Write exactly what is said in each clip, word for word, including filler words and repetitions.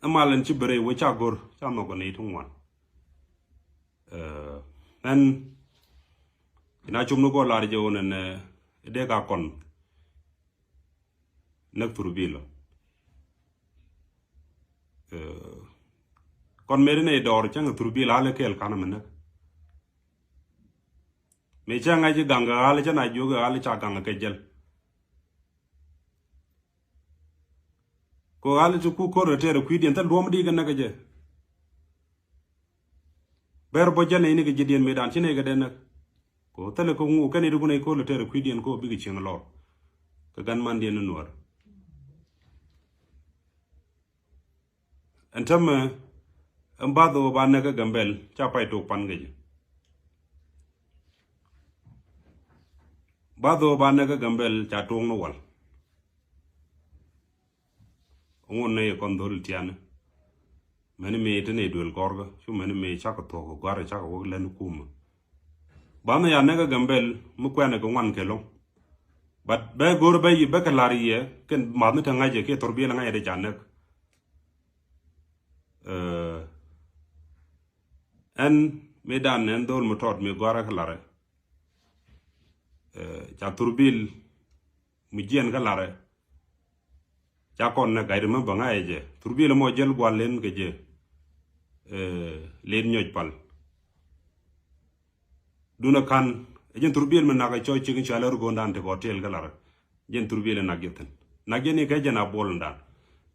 Ɛ mal ɛn ci bɛ rɛy wee ca go̱r ca nhɔk ɛ nɛy ti ŋuan. Ɛn ina cum ni gɔɔ lar jɛ wun ɛn ɛ dee ka kɔn näk thurbil ɔ. Kɔn meri nɛy dɔɔr cäŋ thurbil alɛ kɛɛl kanɛ mi näk. Mi cä ŋa̱c i̱ gaŋ kɛ ɣali cä na jiök i̱ ɣali ca gaŋ kɛ jɛl. Ko ɣali ti ku ko̱r tɛɛr kui̱diɛn thil duɔ̱m di kɛ näk kɛ jɛ. Ber bɔ jɛl nɛy ni kɛ ji̱diɛn mëëdan ci nɛy kɛ dee näk. Ko thilɛ kɛ ŋu kɛn i̱ ti ku nɛy ko̱r tɛɛr kui̱diɛn ko bikɛ cieŋ lɔr. Kɛ gan mandiɛn ni nuɔr. Ɛn tämɛ ɛn bath ɣöö ba näk kä Gambɛl ca pay tok pan kɛ jɛ. Bath ɣöö ba näk kä Gambɛl ca tok ni wal. Ŋun nɛy kɔn dhol tiani. Mɛni mi ti nɛy duel gɔrkä cu mɛni mi cakɛ thuɔk kɛ gɔarɛ cakɛ wä lɛn kumä. Banɛ ya näk kä Gambɛl mi kuɛnɛ kɛ ŋuan kɛ loŋ. But bɛ go̱r bɛ yi bɛ kɛ lar yɛ kɛn mathni te ŋa̱cɛ kiɛ thurbil ŋa̱cɛ de ca näk. Ɛn mi dan ɛn dhol mi tɔt mi gɔarɛ kɛ larɛ. Ca thurbil mi jiɛn kɛ larɛ. Ca kɔn nɛ ga̱y ri mɛ bä ŋa̱cɛ jɛ thurbil mɔ jɛl gual len kɛ jɛ. Len nyɔc pal. Dunɛ ka̱n ɛ jɛn thurbil mi nak ɛ cɔc cik in ca lär go̱o̱ndan ti kɔ tëël kä lar. Jɛn thurbil in nak jɛ thi̱n nak jɛ ni kɛ jɛn a buɔl in dan.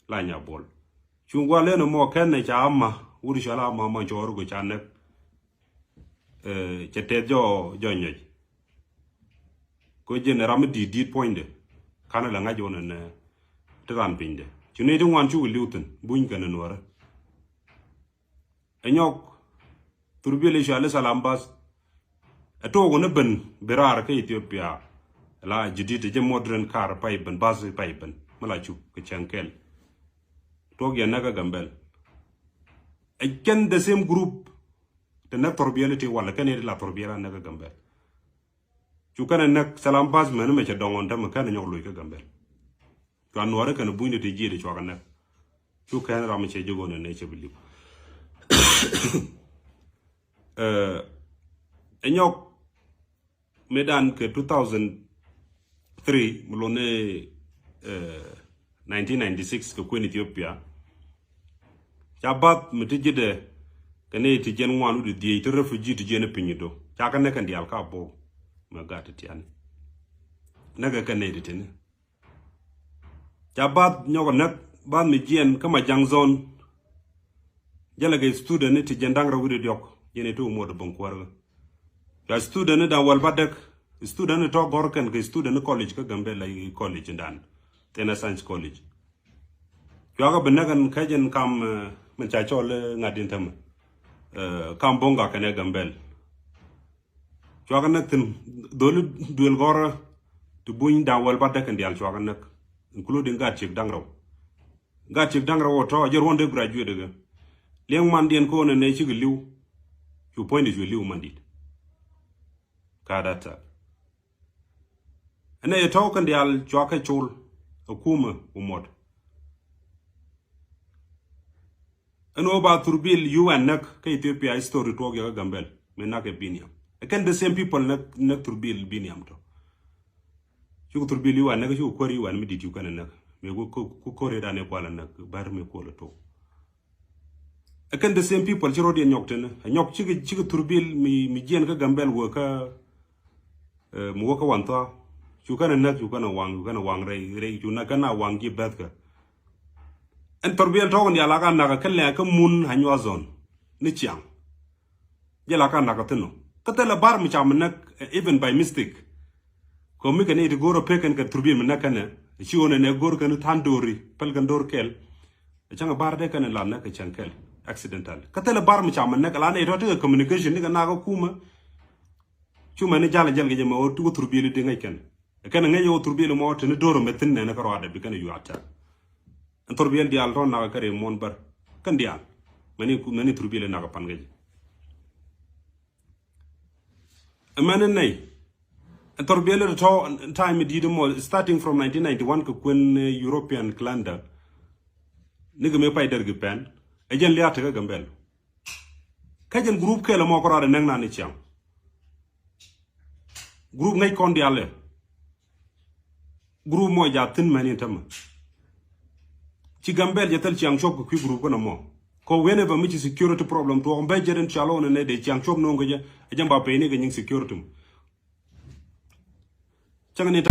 La nya buɔl cuŋ gual len mɔ kɛn ɛ ca ama wut cɔal ama ma cɔɔr go̱ ca nɛk. Cɛ tɛth jɔ jɔ nyɔc. Ko jɛn ɛ ram mi di̱i̱t di̱i̱t puɔ̱nydɛ ka̱n ɛ lɛ ŋa̱c wun ɛn ti ran pinydɛ ci nɛy ti ŋuan cukɛ li̱w thi̱n buny kɛn ɛ nuɔrä. Ɛ nyɔk thurbil i̱ cɔali Salam bus. Ɛ tok ni ben bi raar kä Ethiopia. La jidit ɛ jɛ modern car pay ben bus pay ben mi la cuk kɛ cɛŋ kɛl. Tuɔk yɛn näk kä Gambɛl. Ɛ kɛn the same group. Te näk thurbil ti wal kɛn i̱ ti la thurbil a näk kä Gambɛl. Cu kɛn ɛ näk Salam bus mɛn mɛ cɛ dɔŋ ɔn tämɛ kɛn ɛ nyɔk loc kä Gambɛl. Cua nuɔrä kɛn bunyni ti jiɛt cuakɛ näk. Cu kɛn ram cɛ ji̱ ɣöö nɛ nɛ cɛ bi li̱w. Ɛ nyɔk mëëdan kɛ two thousand three mi lon ni nineteen ninety six kɛ kuën Ethiopia. Ca bath mi ti ji̱dɛ kɛ ni ti jiɛn ŋuan wut dhiec ti refugee ti jiɛn piny do ca kɛ nɛ kɛn diaal ka bok. Mɛ gat ti tiani nɛ kɛ kɛ nɛ ti tini. Ca bath nyɔk näk bath mi jiɛn kä Majang zone. Jälɛ kɛ student ni ti jiɛn da̱ŋ rɛw wi̱cdɛ diɔk jiɛn iti wä muɔt bäŋ kuäärkä. Ca student ni da̱ŋ wäl batdäk student ni tɔ̱ gɔ̱r kɛn kɛ student ni college kä Gambɛl la college in dan Tena Science College. Cuakä bi näk ɛn kä jɛn kam min ca cɔl ŋa̱t in tämɛ kam bo̱ŋ gak kɛn ɛ Gambɛl. Cuakä näk thi̱n dholi duël gɔrä ti buny da̱ŋ wäl batdäk kɛn diaal cuakä näk including gat ciek da̱ŋ rɛw. Gat ciek da̱ŋ rɛw ɔ tɔ̱ a jɛ ruɔ̱n dee graduate kɛ liɛŋ mandiɛn ko̱n ɛn ɛ cikɛ li̱w. Cu puɔ̱nydɛ cu li̱w mandit. Ka data ɛn ɛ yɛ tɔ̱ kɛn diaal cuakä col ɛ kumä wä muɔt. Ɛn ɣöö ba thurbil U N näk kä Ethiopia history tuɔɔk yɛ kä Gambɛl mi nak kɛ Biniam. Ɛ kɛn the same people näk näk thurbil Biniam tɔ. Cuk thurbil U N näk cuk kuäär U N mi dit U N näk mi ku ku kuäär dan ɛ kual näk bär mi kuɔl ɛ tok. Ɛ kɛn the same people ci rɔ̱diɛn nyɔk tini ɛ nyɔk cikɛ cikɛ thurbil mi mi jiɛn kä Gambɛl wä kä. Mi wä kä wan thua cu kɛn ɛ näk cu kɛn ɛ waŋ cu kɛn ɛ waŋ rɛy rɛy cu näk kɛn a waŋ ji̱ bɛ̈thkä. Ɛn thurbil tɔk in diaal a ka nak kä lɛ̈k kä mun a nyuath zone ni ciaŋ. Jɛ la ka nak kä thi̱n ɔ kä thilɛ bar mi ca mi näk even by mistake. Kɛ mi kɛn iti go̱r ɔ pek kɛn kɛ thurbil mi näk kɛn ɛ ci ɣöö nɛ nɛ go̱r kɛn tha̱a̱n do̱ri päl kɛn do̱r kɛl. Ɛ cäŋ ɛ bar dee kɛn ɛ la näk kɛ cäŋ kɛl accidental kä thilɛ bar mi ca mi näk ɛ la nɛ itɔ ti kɛ communication ni kɛ nak kä kumä. Cu mɛn ni jal jal kɛ jɛ mɛ wä thurbil di ŋäc kɛn. Kɛn ŋäc wä thurbil mɔ tini do̱r mɛ thin nɛn kä rɔadɛ bi kɛn yu attack. Ɛn thurbil dial tɔ nak kɛ ri mɔn bär kɛn dial. Mɛn ni mɛn ni thurbil nak pan kɛ jɛ. Mɛn ni nɛy. Ɛn thurbil tɔ time dit mɔ starting from nineteen ninety one kɛ kuen European calendar. Ni kɛ mi pay der gi pɛn. Ɛ jɛn lia̱a̱ tekä Gambɛl. Kä jɛn group kɛl ɛmɔ kɔ rɔɔdɛ nɛŋ nan ni ciaŋ. Group ŋäc kɔn diaalɛ. Group mɔ ja thin mɛn in tämɛ. Ci Gambɛl jɛ thil ciaŋ cuɔp kɛ kui̱ group kɛn ɛmɔ. Kɔ whenever mi ci security problem tuɔɔk bɛ jɛ den ca lɔn nɛ dee ciaŋ cuɔp no̱o̱ŋ kɛ jɛ. Ɛ jɛn ba pɛy ni kɛ nyiŋ security mɔ. Cäŋ ni ta.